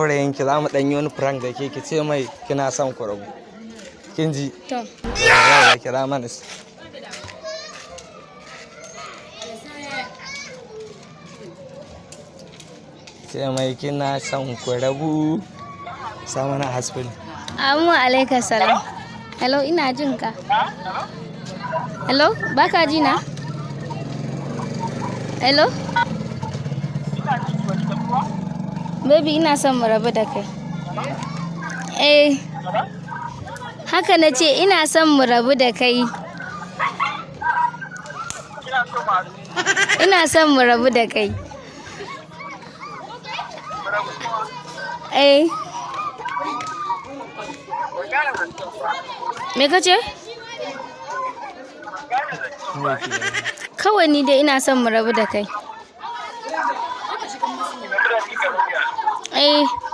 Saurayinki, za mu ɗan yi wani prank da ke, ki ce mai kina son ku rabu. Kin ji? To. Yawwa, kira mana shi. Ce mai kina son ku rabu. Sa mana hasbin. Amu alaika salam. Hello, ina jin ka. Hello, baka ji na? Hello? Baby, ina son mu rabu da kai. Eh. Haka na ce, ina son mu rabu da kai. Ina son mu rabu da kai. Eh. Me ka ce? Kawai ni dai ina son mu rabu da kai. Eh.